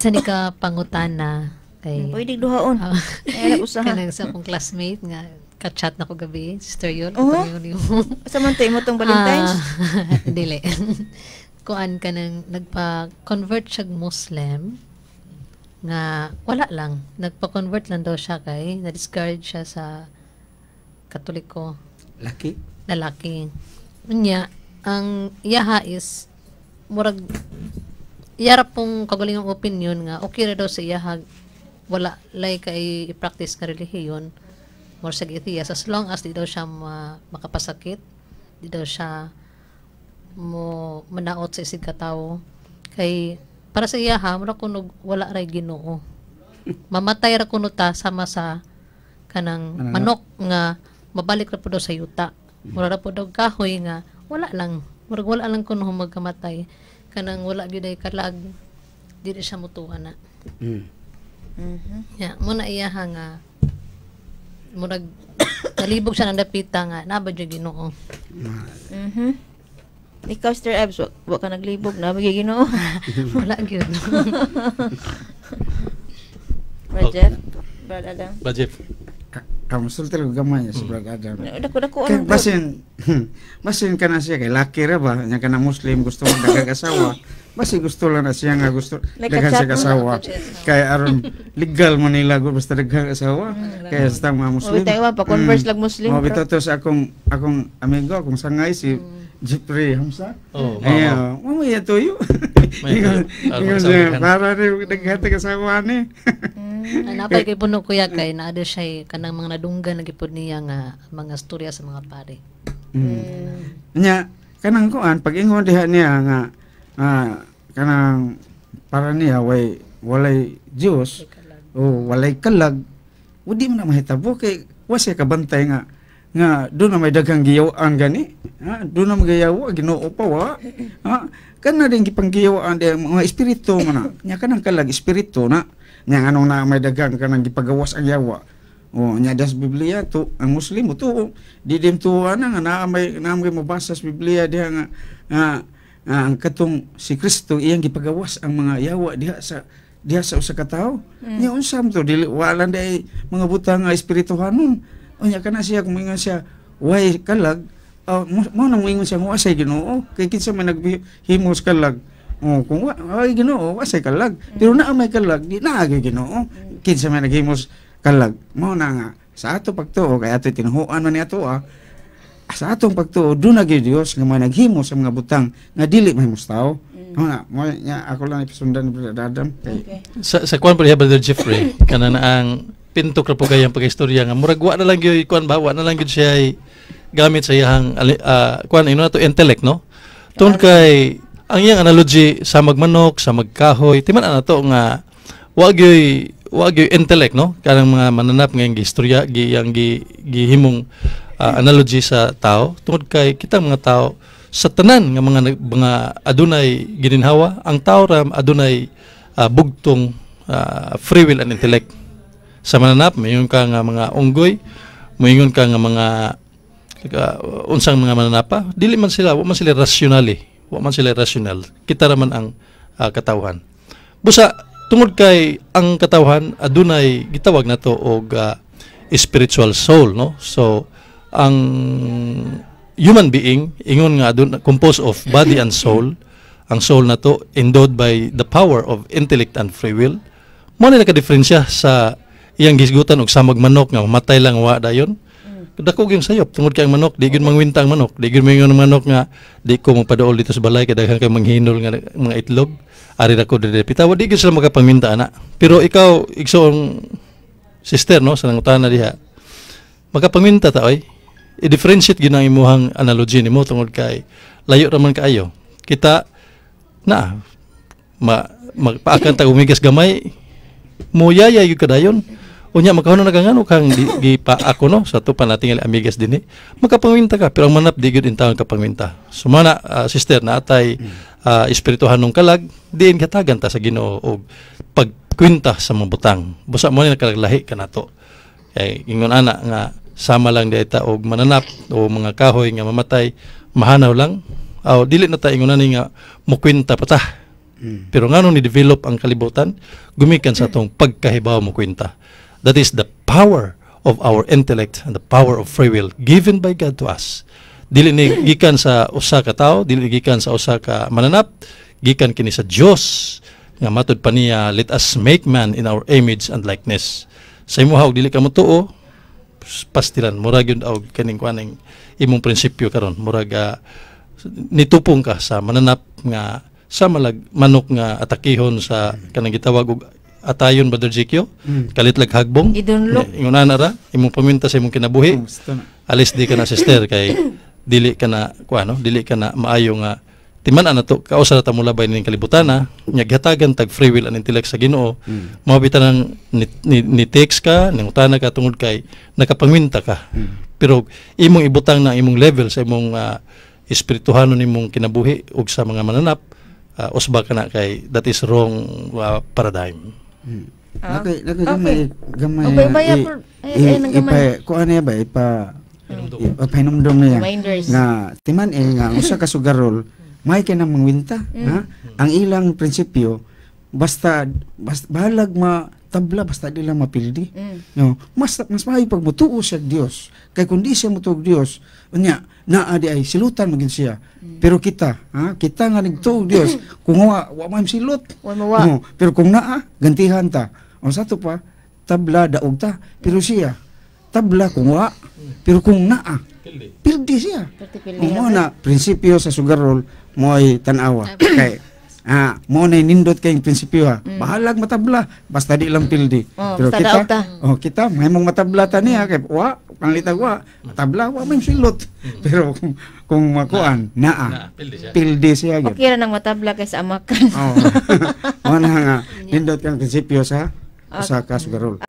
Sa ni ka pangutana kay Pwede duhaon. Ah, Ay, usaha. Kanang sa akong classmate nga ka-chat na ko gabi, Sister Yul, Oo. katong yun yung Sa man to imo tong Valentine's? Ah, dili. Kuan ka nang nagpa-convert siya Muslim nga wala lang, nagpa-convert lang daw siya kay na-discourage siya sa Katoliko. Laki. Lalaki. Unya, ang iyaha is murag iyara pong kagalingong opinion nga okay ra daw sa iyaha, wala lay kay i-practice nga relihiyon, more sa atheist, as long as di daw siya makapasakit, di daw siya mo manaot sa isig katawo, kay para sa iyaha mura kuno wala ray Ginoo, mamatay ra kuno ta sama sa kanang Mananap. Manok nga mabalik ra po daw sa yuta, mura ra po daw kahoy nga wala lang, murag wala lang kuno magkamatay, kanang wala gyud ay kalag, di na siya mutuwa na. Ya, mo na iyaha nga murag nalibog siya ng dapita nga naa ba gyud Ginoo. Ikaw, Sir Abs, wa ka naglibog na ba Ginoo? Wala gyud. Brad Jeff? Brad Adam? Brad Jeff. Kamusul talaga gamay sa Brad Adam. Dako dako Kay anong basin basin kana siya kay laki ra ba nya kana Muslim, gusto mo daghang asawa, basin gusto lang na siya nga gusto Like daghan siya ka-chat mo. Asawa kay aron legal man nila basta daghang asawa kaya sa mga Muslim. Mao bitaw pa converse lag Muslim. Mao bitaw to sa akong amigo, akong sangay, si Jeffrey Hamsa. Oh, mao, Ay, mao. oh, mo ya tuyo. May tuyo. Aron Ingon sa siya, daghan. para rin daghan tag asawa ni. Napay kay puno kuya kay naa daw siya kanang mga nadunggan na gipod niya nga mga storya sa mga pare. Nya kanang kuan pag ingon diha niya nga kanang para niya way walay Dios o walay kalag, di man na mahitabo kay wa siya kabantay nga nga doon na may daghang giyawaan gani ha, doon na magayawa Ginoo pa wa ha, kana din gipanggiyawaan di mga espiritu man na nya kanang kalag espiritu na nya anong na may daghang kanang gipagawas ang yawa. Oh, nya das Biblia to ang Muslim mo to di din to ana nga naa may mabasa sa Biblia diha nga nga nga ang katong si Kristo iyang gipagawas ang mga yawa diha sa usa ka tawo. Nya unsa man to, dili wala day mga butang nga espirituhanon. Unya kana siya kung moingon siya way kalag, mo na moingon siya nga wasay Ginoo kay kinsa man naghimo sa kalag. Oh, kung wa ay Ginoo, wasay kalag. Pero naa may kalag, di naa gyud Ginoo. Kinsa man naghimo sa kalag. Mao na nga sa ato pagtuo kay ato tinuhuan man ni ato sa atong pagtuo doon na gyud Dios nga mga naghimo sa mga butang nga dili mahimo sa tao. Mao na mo nya ako lang ipasundan ni Brother Adam kay Okay. Sa kuan pa diha, Brother Jeffrey, kana na ang pintok ra po kayang pagkaistorya nga murag wa na lang gyud kuan ba, wa na lang gyud siya ay gamit sa iyang kuan ino na to intellect, no, tungod kay ang iyang analogy sa magmanok, sa magkahoy, timan ana to nga wa gyud intellect, no, kanang mga mananap nga iyang giistorya gi iyang gi, gihimong analogy sa tao, tungod kay kitang mga tao sa tanan nga mga adunay gininhawa, ang tao ra adunay bugtong free will and intellect. Sa mananap, moingon ka nga mga unggoy, moingon ka nga mga unsang mga mananapa, dili man sila, wa man sila rationally, wa man sila rational. Kita ra man ang katawhan. Busa tungod kay ang katawhan adunay gitawag nato og spiritual soul, no? So ang human being ingon nga adun composed of body and soul. Ang soul nato endowed by the power of intellect and free will. Mo ni nakadiferensya sa iyang gisgutan og samag manok nga mamatay lang wa dayon. Dako gyud sayop tungod kay ang manok di gyud mangwinta ang manok, di gyud moingon ang manok nga di ko magpaduol dito sa balay kay daghan kay manghinol nga mga itlog, ari ra ko diri pitawa, di gyud sila makapangwinta ana. Pero ikaw, igsoong sister, no, sa nangutana diha, makapangwinta ta oy. I-differentiate gyud ang imuhang analogy nimo tungod kay layo ra man kaayo. Kita na ma magpaakan ta umigas gamay, muyaya gyud kadayon. Unya makahuna na ka ngano kang di, gipa ako, no, sa to pa nating amigas dinhi, makapangwinta ka, pero ang manap di gyud intawon kapangwinta. Sumana sister, na atay espirituhanong kalag diin katagan ta sa Ginoo og pagkwinta sa mga butang. Busa mo ni nakalaglahi ka nato kay ingon ana nga sama lang data og mananap o mga kahoy nga mamatay, mahanaw lang aw dili na ta ingon ani nga mukwinta pa ta. Pero ngano ni develop ang kalibutan? Gumikan sa atong pagkahibaw mo kwenta. That is the power of our intellect and the power of free will given by God to us. Dili ni gikan sa usa ka tawo, dili ni gikan sa usa ka mananap, gikan kini sa Dios nga matud pa niya, "Let us make man in our image and likeness." Sa imuha og dili ka motuo, pastilan murag yun og kaning kuaning imong prinsipyo karon, murag nitupong ka sa mananap nga sa malag manok nga atakihon sa kanang gitawag og atayon, Brother GQ, kalit lag hagbong. Gidunlok. Ingon ana ra imong paminta sa imong kinabuhi. Gusto na. Alis di ka na, sister, kay dili ka na kuano, dili ka na maayo nga timan-an nato kausa na ta molabay ning kalibutan na nya gihatagan tag free will and intellect sa Ginoo. Mao bitaw nang ni text ka, nangutana ka tungod kay nakapangwinta ka, pero imong ibutang na imong level sa imong espirituhanon nimong kinabuhi ug sa mga mananap, usba ka na kay that is wrong paradigm. Ah, Naka okay. gamay gamay. Okay, baya ay, ay, nang gamay. Ipa kuan niya ba, ipa pahinumdum niya. Reminders. Nga timan eh nga ang usa ka sugarol may kay nang mangwinta, ha? Ang ilang prinsipyo basta bahalag ma tabla, basta di lang mapildi. No, mas mas maayo pag mutuo siya og Dios. Kay kung di siya mutuo og Dios, unya naa di ay silutan magin siya. Pero kita, ha, kita nga nagtuo og Dios, kung wa man silot. Wa mawa. Oh, pero kung naa, gantihan ta. O sa ato pa, tabla daog ta. Pero siya, tabla kung wa, pero kung naa, pildi siya. Pildi, pildi. Kung mo na prinsipyo sa sugarol mo ay tanawa. Kay mo na nindot kay prinsipyo, ha. Bahalag matabla basta di lang pildi. Oh, Pero basta kita, daog ta. Oh, kita mahimong matabla ta niya kay wa panglitag wa, matabla wa may silot. Pero kung makuan naa, Naa, pildi siya. Pildi siya gyud. Okay ra nang matabla kaysa amakan. Oh. Mo na nga nindot kang prinsipyo sa usa ka sugarol.